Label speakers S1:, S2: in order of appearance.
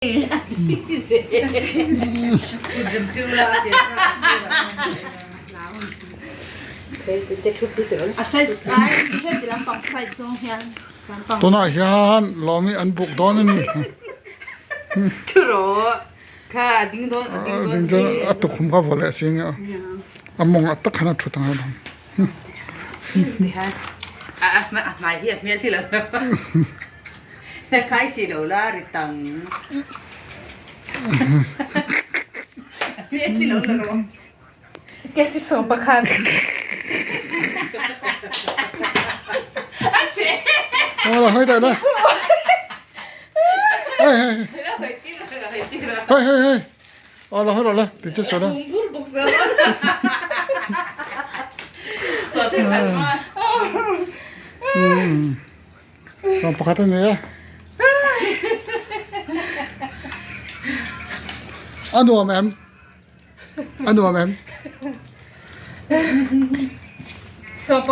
S1: A
S2: Tunah hian lawmi an buk dawn a ni. A tukhum kha vaw leh si nia. A mawng ah tak khan a thut ang a.
S1: Khai si lo la ri tang.
S3: Kesi sawm pakhat.
S2: Oh, la hơi đợi đây. Hey, hey. Hey, hey, hey. Oh, la hơi rồi đây. Thì chết rồi đây. Hmm. Sawm pakhat a ni a. A nuam em? A nuam em?
S3: Sawm pakhat.